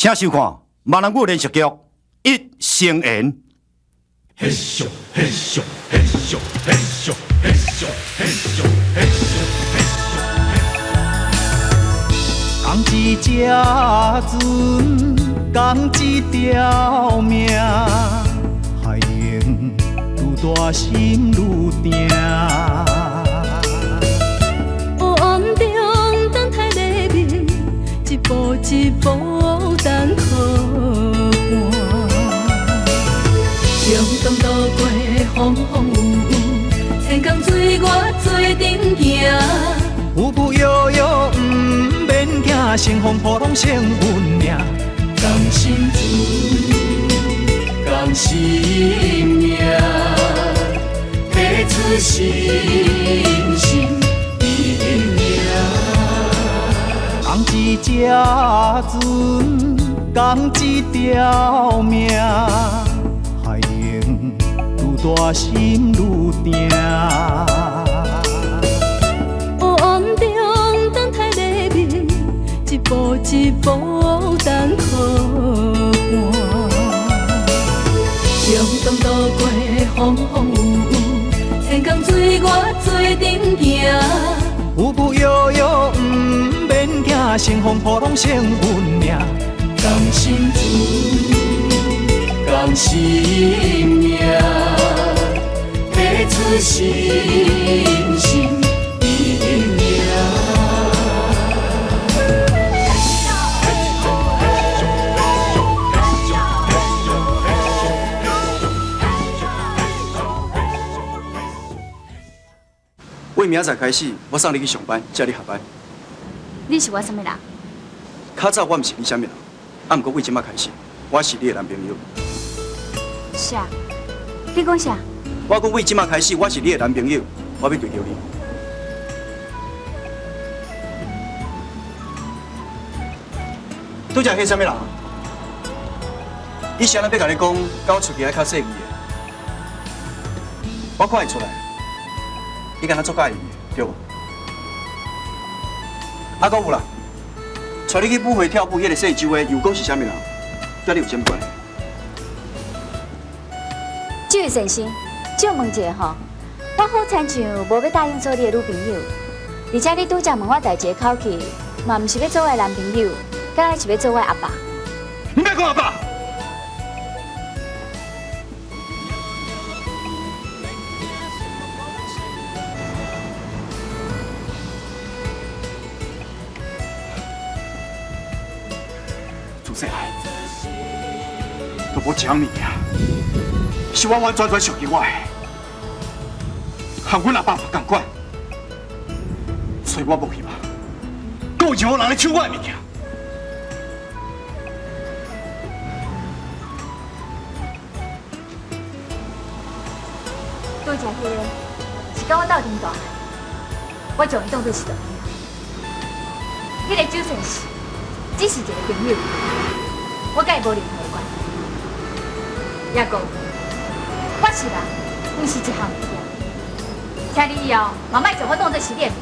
請收看閩南語連續劇《一生緣》。嘿咻嘿咻嘿咻嘿咻嘿咻嘿咻嘿咻嘿咻。仝一隻船，仝一條命，海湧愈大心愈定。黑暗中等待黎明，一步一步等靠岸。共同渡过风风雨雨，千江水我做阵行。有无摇摇毋免惊，乘风破浪胜运命。仝心船，仝心命，彼此心心意命。仝一隻船，仝一條命，海湧愈大心愈定。黑暗中等待黎明，一步一步等靠岸。共同渡过风风雨雨，千江水我做阵行。有无摇摇毋免惊，乘风破浪胜运命。仝心船，仝心命，彼此心心意命。為明仔載開始，我送你去上班，接你下班。你是我啥物人？較早我毋是你啥物人，啊，毋過為這擺開始，我是你的男朋友。啥？你講啥？我講為這擺開始，我是你的男朋友，我欲追求你。拄才彼啥物人？伊是按怎欲共你講，佮我出去愛較細膩的？我看會出來。你敢若足佮意伊的，對無？啊，閣有啦，帶你去舞會跳舞彼个姓周的，又閣是啥物人？佮你有啥物關係？這位先生，借問一下吼，我好親像無欲答應做你的女朋友，而且你拄才問我代誌的口氣，嘛毋是欲做我的男朋友，敢若是欲做我的阿爸。你莫講阿爸。自細漢，都無一項物件是完完全全屬於我的，和阮阿爸嘛仝款，所以我無希望，閣有任何人來搶我的物件。拄才彼个是佮我鬥陣大漢，我將伊當做是朋友。彼个周先生只是一個朋友。我佮伊無任何關係，抑閣我是人，毋是一項物件。請你以後嘛莫將我當做是你的物件。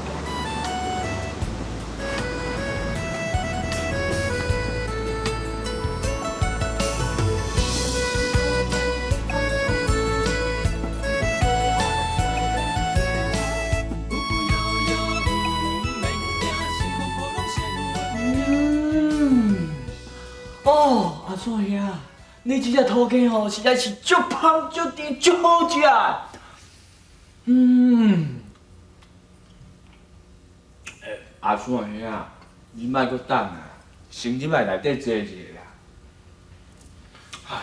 哦，阿山兄，你這隻土雞吼，實在是足芳、足甜、足好食。嗯。欸，阿山兄，你莫閣等啊，先入來內底坐一下啦。哎喲，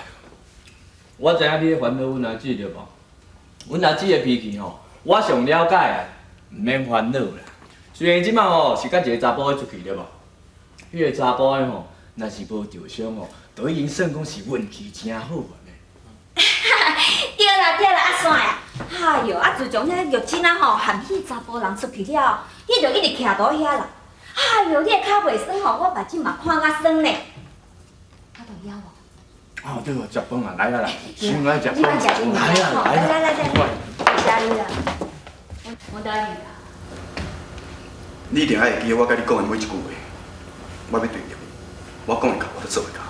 我知影你咧煩惱阮阿姊對無？阮阿姊的脾氣吼，我上了解啊，毋免煩惱啦。雖然這擺吼是佮一个查埔的出去對無？彼个查埔的吼。若是無受傷哦，就已經算講是運氣誠好啊！對啦對啦，阿山啊，哎喲，啊自從彼個玉珍啊吼，和彼查埔人出去了，伊就一直徛佇遐啦。哎喲，你的跤袂酸吼，我目睭嘛看甲酸呢。我都枵無。哦，對哦，食飯啊，來啦來，先來食飯。來啊來啊，來來來，謝你啦，我答應啦。你一定愛會記得我佮你講的每一句話，我欲對著你。我講會到，我就做會到。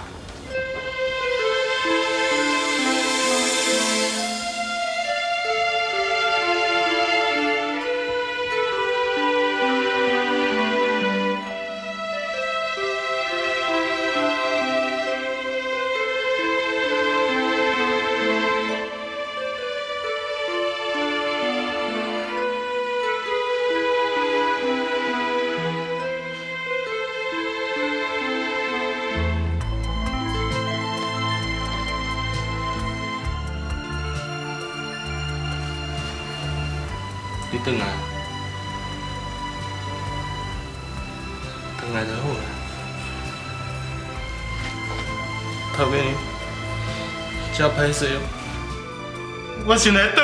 你轉來，轉來就好啦。頭家，真歹勢哦，我先來轉。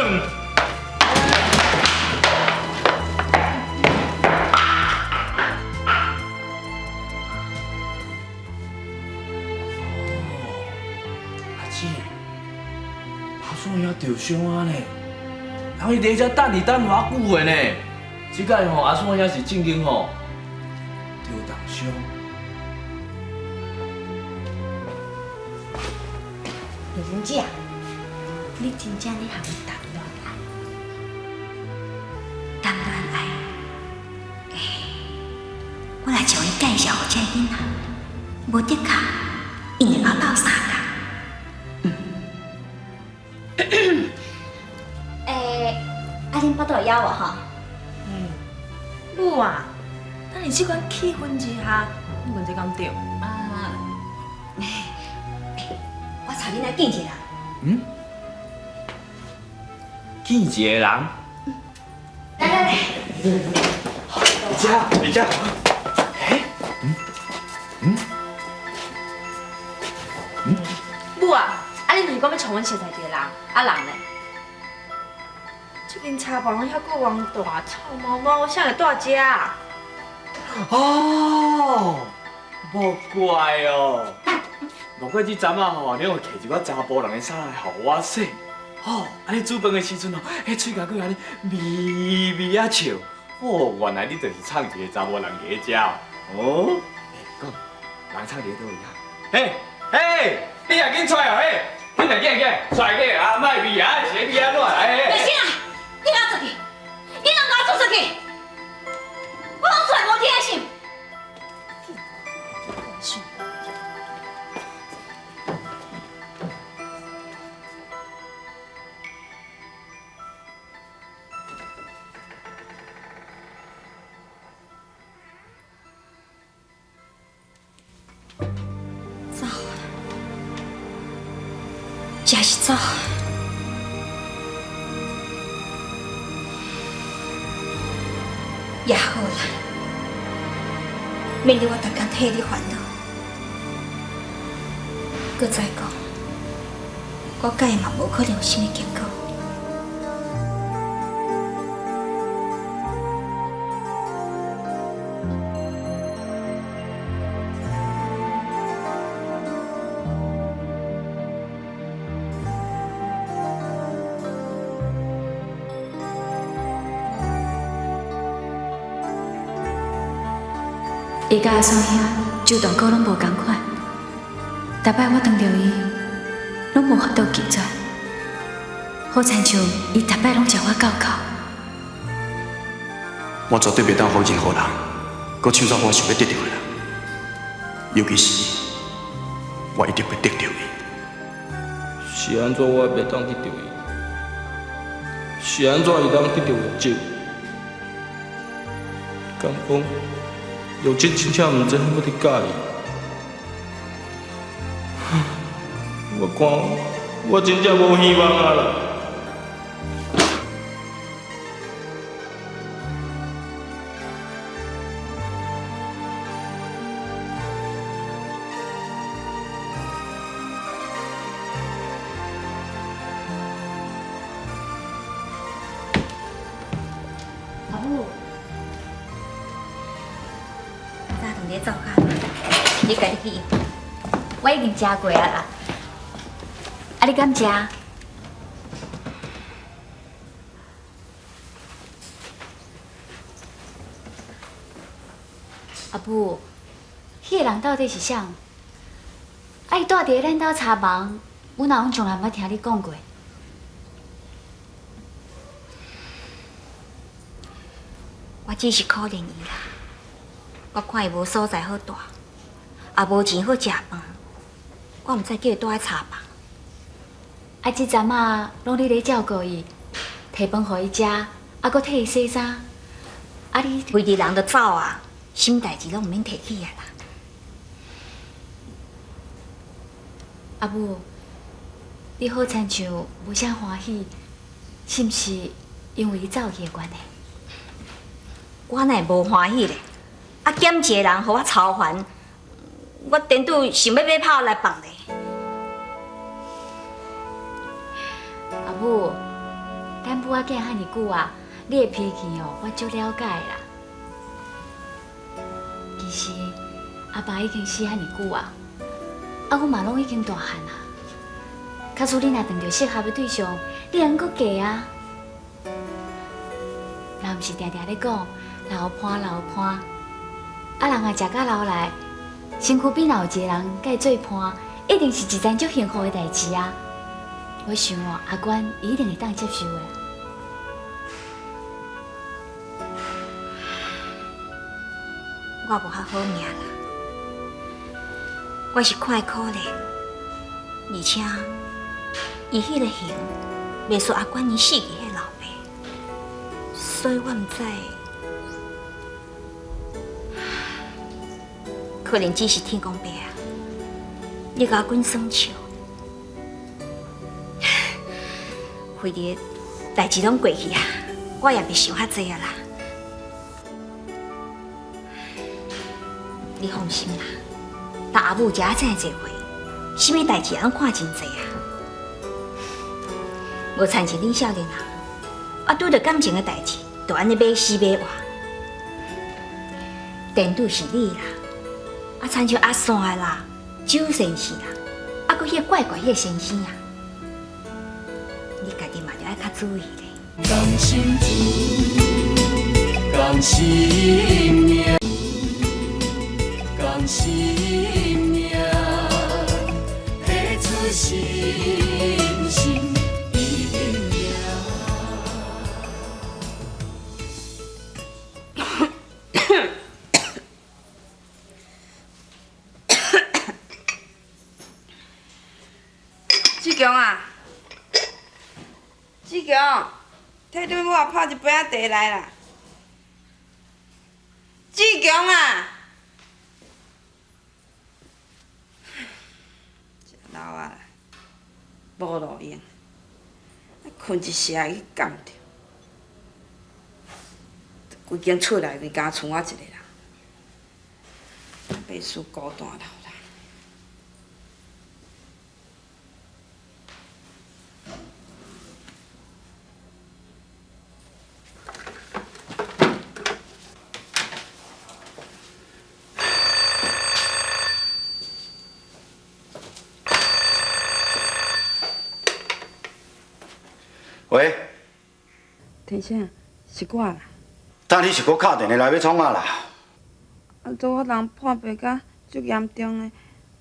阿姊，阿爽兄受傷啊呢？人伊伫遮等你等偌久的呢？這摆吼，阿爽兄是正经吼，受重伤。玉珍姐，你真正咧和阮谈恋爱，谈恋爱。欸，我来将伊介绍予这个囡仔，无的确，𪜶会𠢕斗相共。欸，啊，恁腹肚会枵无吼？母啊，咱伫这款气氛之下，你问这敢对？啊，欸，我带恁来见一个人。嗯？见一个人？来来来。李佳，李佳。欸？母啊，啊你毋是讲欲带阮熟似一个人，啊人呢？这间茶房遐阁偌大，臭毛毛，啥会蹛遮啊？哦，无怪哦，无怪这阵仔吼，你会摕一寡查埔人的衫来予我洗。哦，按呢煮饭的时阵哦，彼喙角阁按呢微微仔笑。哦，原来你就是藏一个查某人伫咧遮哦。欸，讲，人藏伫咧佗位啊？嘿，嘿，你也紧出来哦，嘿，紧来紧来，出来紧啊，莫味啊，是咧味按怎来？丽生啊，你给我出去！你拢给我出出去！我拢出来无听是？走，真是走。也好啦，免得我逐工替你烦恼。阁再讲，我佮伊嘛无可能有啥物结果。伊佮阿爽兄周大哥拢无仝款，逐摆我撞著伊，拢无法度拒绝，好亲像伊逐摆拢召我到口。我绝对袂当予任何人，阁抢走我想欲得著的人，尤其是伊，我一定欲得著伊。是按怎我袂当得著伊？是按怎伊当得著玉芝？敢讲？玉芝真正毋知影我伫佮意，我看我真正无希望啊啦！阿母。早顿咧灶跤，你家己去用。我已经食过啊啦。啊，你敢食？阿母，彼个人到底是啥？啊，伊住佇咧咱兜柴房，阮阿公從來毋捌聽你講過。我只是可憐伊啦，我看伊無所在好蹛，也無錢好食飯，我毋知叫伊蹛佇柴房。啊，這陣仔攏你咧照顧伊，提飯予伊食，啊，閣替伊洗衫。啊，你為著人就走啊，啥物代誌攏毋免提起啊啦。阿母，你好親像無啥歡喜，是毋是因為伊走去的關係？我哪會無歡喜咧？啊，減一个人，予我操煩，我顛倒想欲買炮來放咧。阿母，咱母仔囝遐爾久啊，你的脾氣哦，我足了解啦。其實阿爸已經死遐爾久啊，啊，阮嘛攏已經大漢啊。假使你若碰著適合的對象，你會閣嫁啊？人毋是定定咧講老伴老伴，啊人若食甲老來，身軀邊若有一個人佮伊做伴，一定是一件足幸福的代誌啊！我想哦，阿關伊一定會當接受的。我無較好命啦，我是看伊可憐，而且伊彼个形袂輸阿關伊死去彼老爸，所以我毋知，可能只是天公伯啊，你共阿關耍笑，反正代誌攏過去啊，我也袂想較濟啊啦。你放心啦，等阿母食啊這麼濟歲，啥物代誌攏看真濟啊。無親像恁少年人，啊拄著感情的代誌，就按呢欲死欲活。顛倒是你啦，啊親像阿山啦、周先生啦，啊閣彼个怪怪彼个先生啊，你家己嘛著愛較注意咧。仝心事，仝心命，仝心命，彼此心心意命。志强啊，志强，替恁母仔泡一杯仔茶来啦。志强啊，真老啊啦，无路用，睏一下去崁著，规间厝内面敢剩我一个人，袂输孤单老人。喂，天生，是我啦。等你是阁敲电话来欲创啊啦？啊，拄我人破病甲足严重的，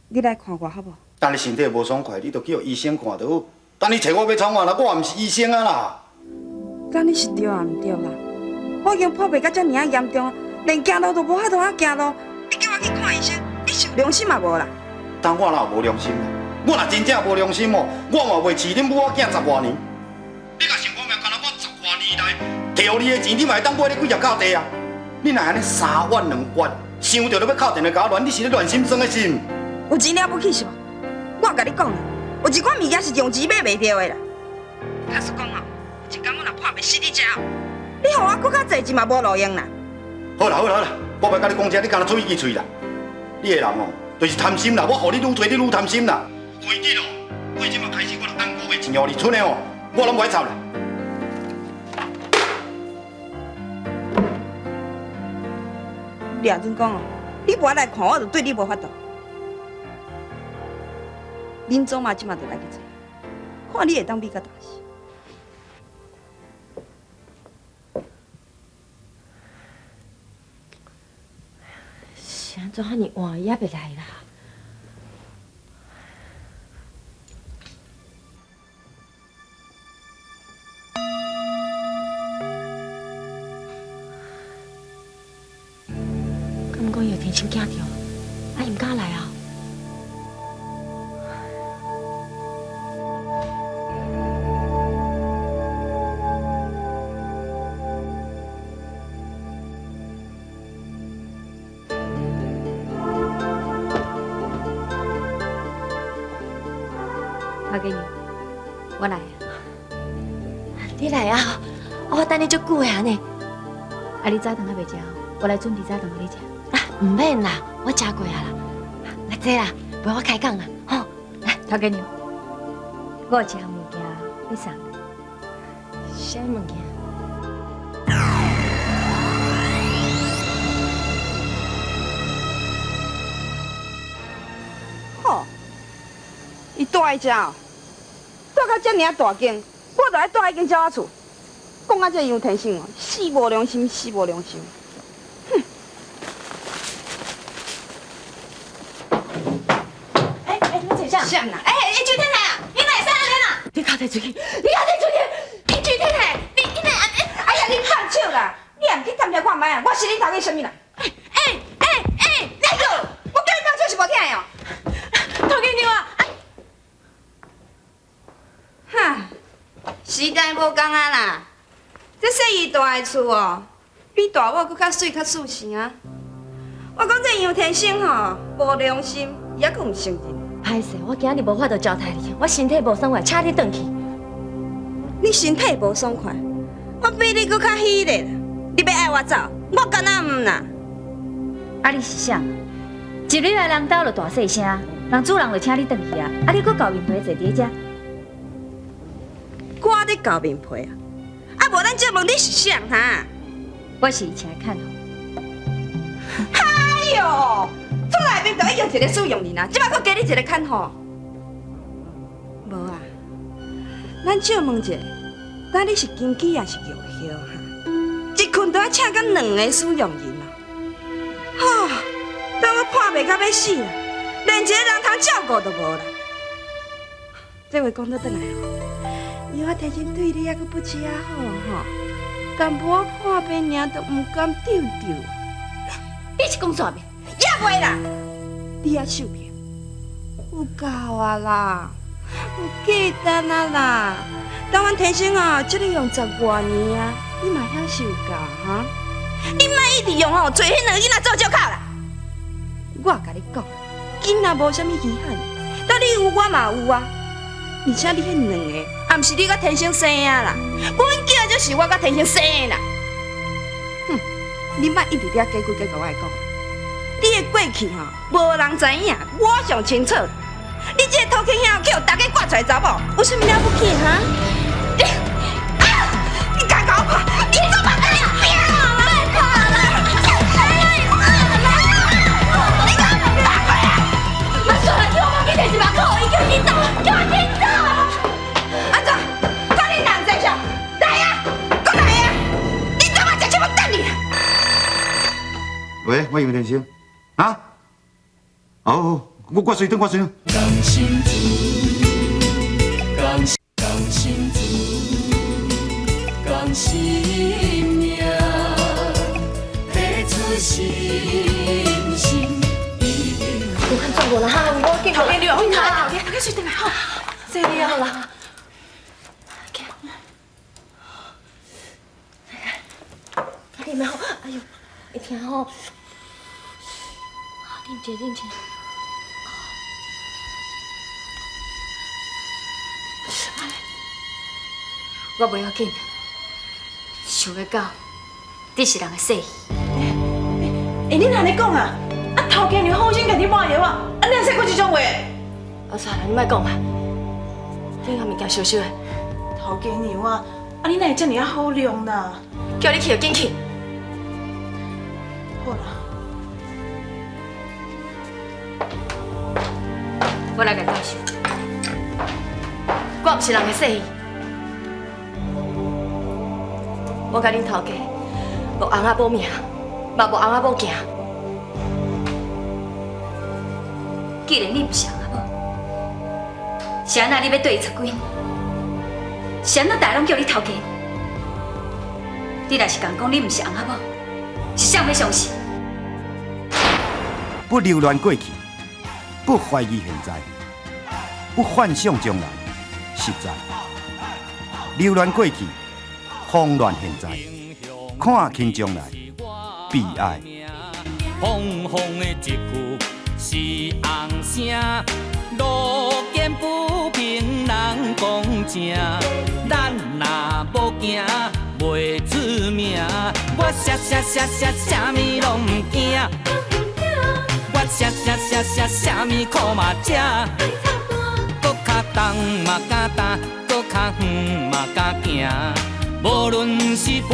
你來看我好無？等你身體無爽快，你就去予醫生看就好。等你揣我欲創啊啦，我也毋是醫生啊啦。敢你是對抑毋對啦？我已經破病甲遮爾仔嚴重，連行路都無法度仔行路，你叫我去看醫生，你是有良心嘛無啦？當我哪有無良心啦？我若真正無良心哦，我嘛袂飼恁母仔囝十外年。你若想講命，干焦我十外年來摕予你的錢，你嘛會當買你幾粒到地啊？你若按呢三怨兩怨，想著就欲敲電話共我亂，你是咧亂心酸的是毋？有錢了不起是無？我共你講啦，有一寡物件是用錢買袂著的啦。假使講哦，有一工我若破病死佇遮，你予我閣較濟錢嘛無路用啦。好啦好啦好啦，我袂共你講這，你干焦喙支喙啦。你的人哦，就是貪心啦。我予你愈濟，你愈貪心啦。規日哦，對這馬開始，我若按個月錢予你，賰的哦，我攏無愛插啦。你若準講哦，你無愛來看我，就對你無法度。恁祖媽這馬就來去揣，看你會當比到佗時。是按怎遐爾晚，伊猶袂來啦？讲伊有天生惊著，啊，伊毋敢来啊。头家娘，我来啊！你来啊！我等你足久的啊呢。啊，你早顿还袂食，我来准备早顿予你食。啊，毋免啦，我食过啊啦。来坐啦，陪我开讲啦，吼。来，头家娘，我有一项物件欲送你。啥物件？吼，伊住佇遮哦，住到遮尔啊大间，我就爱住彼间鸟仔厝。讲啊，这杨天生哦，死无良心，死无良心！哼！哎哎，你坐啥？啥啦？哎哎，周太太啊，你哪会使按呢啦？你交提出去！你交提出去！你周太太，你你哪按？哎呀，你放手啦！你也毋去探听看觅啊？我是恁头家啥物啦？哎哎哎哎，那个，我叫你放手是无听的哦。头家娘啊！哈，时代无仝啊啦！这细姨大的厝哦，比大某阁较媠较舒适啊。我讲这杨天生吼，无良心，伊犹阁毋承认。歹势，我今日无法度招待你，我身体无爽快，请你转去。你身体无爽快，我比你阁较喜咧。你欲爱我走，我敢若毋啦。啊，你是啥？一入来人兜就大细声，人主人就请你转去啊！啊，你阁厚面皮坐伫遮？我咧厚面皮啊！啊，无咱借问你是啥哈？我是伊请的看护。哎哟，厝内面就已经一个使用人啊，这摆阁加你一个看护。无啊，咱借问一下，到底是金枝还是玉叶哈？一困就爱请到两个使用人啊！哈，等我破袂到欲死啊，连一个人通照顾都无啦。这话讲倒转来吼。伊我天生对你犹阁不止啊好吼，淡薄仔破病尔都毋敢丢丢。你是讲煞未？也袂啦，你犹受气，有够啊啦，有价值啊啦。当阮天生哦，这里用10外年啊，你嘛享受够哈？你莫一直用吼，揣彼两个囡仔做借口啦。我共你讲，囡仔无啥物稀罕，但你有我嘛有啊。而且你彼两个，也毋是你佮天生生的啦，阮囝就是我佮天生生的啦。哼，你莫一直伫遐假鬼假甲我来讲，你的过去吼，无人知影，我上清楚。你这个土气兄去予大家挂出来查某，有啥物了不起哈？你啊！你敢共我拍？你怎么敢拼啊？莫拍啦！你敢打过啊？妈，算了，叫我去摕一百块，伊叫紧走，叫我紧走。安怎？看恁人济上，来啊，阁来啊！你怎么食手，我等你。喂，我杨天生，啊？哦，我随转，我随转。同心厝，同心厝，同心命，彼此心心意意。我看中无啦，我紧头家你话，头家，头家随转来吼，坐你好啦。你免好，哎呦，会疼吼。啉一下，啉一下。我袂要紧，想欲到，你是人的细戏。欸，你哪按呢讲啊？啊，头家娘好心共你抹药啊，啊，你哪会讲这种话？啊，算了，你莫讲啊。恁遐物件烧烧的。头家娘啊，啊，你哪会遮尔啊好量啦？叫你去就紧去。好啦。我来共教授。我毋是人的细戏。我佮恁头家无翁仔某命，嘛无翁仔某行。既然你毋是翁仔某，是按怎你欲对伊出轨？是按怎大家拢叫你头家？你若是共讲你毋是翁仔某，是啥欲相信？不留戀過去，不懷疑現在，不幻想將來，實在留戀過去，慌亂現在，看輕將來，悲哀。風風的一句是紅聲，路見不平人講正，咱若無驚袂出名，我啥啥啥啥啥物攏毋驚，我啥啥啥啥啥物苦嘛食，閣較東嘛敢擔，閣較遠嘛敢行，無論是半